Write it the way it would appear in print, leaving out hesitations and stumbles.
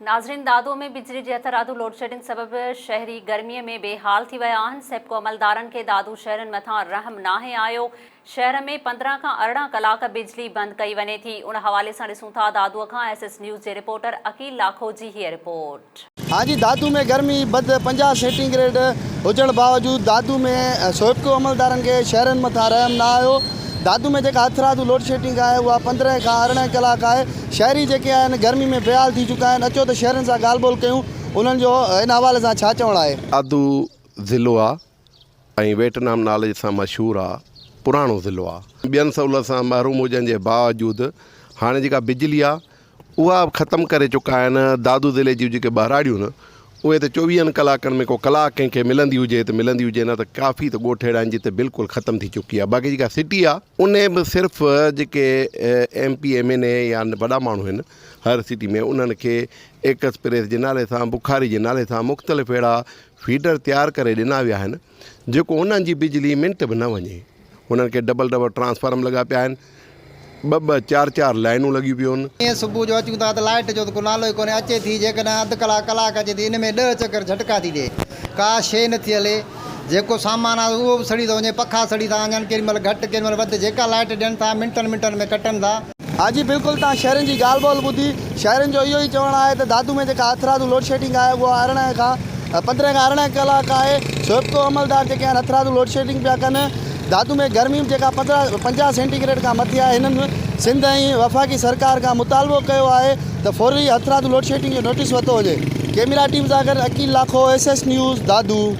ناظرين دادو ۾ بجلي جي هٿرادو لوڊشيڊنگ سبب شهري گرمي ۾ بي حال ٿي ويا آهن، سيپڪو عملدارن کي دادو شهرين مٿان رحم ناهي آيو، شهر ۾ 15 کان 18 ڪلاڪ بجلي بند ڪئي وڃي ٿي، ان حوالي سان ڏسون ٿا دادو کان ايس ايس نيوز جي رپورٽر عقيل لاکو جي هيء رپورٽ. ها جي دادو ۾ گرمي بد 50 سينٽي گريڊ هجڻ باوجود دادو ۾ سيپڪو عملدارن کي شهرين مٿان رحم نه آيو، دادو ۾ جيڪا هٿرادو لوڊشيڊنگ آهي اها 15 کان 18 ڪلاڪ آهي، شهري جيڪي آهن گرمي ۾ بيحال ٿي چڪا آهن اچو ته شهرين سان ڳالهه ٻولهه ڪيون انهن جو ان حوالي سان ڇا چوڻ آهي. دادو ضلعو آ ۽ ويٽنام نالي سان مشهور آ پراڻو ضلعو آ. ٻين سهولت سان محروم هجڻ جي باوجود هاڻي جيڪا بجلي آ اها به ختم ڪري چڪا آهن دادو ضلعي جون جيڪي ٻهراڙيون آهن اهي ته چوويهن ڪلاڪن ۾ ڪو ڪلاڪ ڪنهن کي ملندي هجي ته ملندي هجي نه ته ڪافي ته ڳوٺ اهڙا آهن جتي بلڪل ختم ٿي چڪي آهي باقي جيڪا سٽي آهي انهي به صرف جيڪي M P M N A يا وڏا ماڻهو آهن هر سٽي ۾ انهن کي ايڪس پريس جي نالي سان بخاري جي نالي سان مختلف اهڙا فيڊر تيار ڪري ڏنا ويا آهن جيڪو انهن جي بجلي منٽ به نه وڃي هنن کي ڊبل ڊبل ٽرانسفارم لڳا پيا آهن، ٻه ٻه چار چار لائنون لڳيون پيون آهن. ائين صبح جو اچون ٿا ته لائيٽ جو ته ڪو نالو ئي ڪونهي، اچي ٿي جيڪڏهن اڌ ڪلاڪ ڪلاڪ اچي ٿي ان ۾ ڏهه چڪر جهٽڪا ٿي ڏئي، ڪا شيء نه ٿي هلي، جيڪو سامان آهي اهو به سڙي ٿو وڃي، پکا سڙي ٿا وڃن، ڪيڏي مهل گهٽ ڪيڏي مهل وڌ، جيڪا لائيٽ ڏين ٿا منٽن منٽن ۾ ڪٽن ٿا. ها جي بلڪل توهان شهرين جي ڳالهه ٻولهه ٻڌي، شهرين جو اهو ئي چوڻ آهي ته دادو ۾ جيڪا هٿرادو لوڊشيڊنگ آهي اها 18 کان 15 کان 18 ڪلاڪ آهي، سيپڪو عملدار جيڪي آهن هٿرادو لوڊشيڊنگ پيا ڪن، دادو ۾ گرمي به جيڪا 15 50 سينٽي گريڊ کان مٿي آهي، هنن سنڌ ۽ وفاقي سرڪار کان مطالبو ڪيو آهي ته فوري هٿرادو لوڊشيڊنگ جو نوٽيس ورتو وڃي، ڪيميرا ٽيم سان گڏ Aqeel Lakho, S S news, Dadu.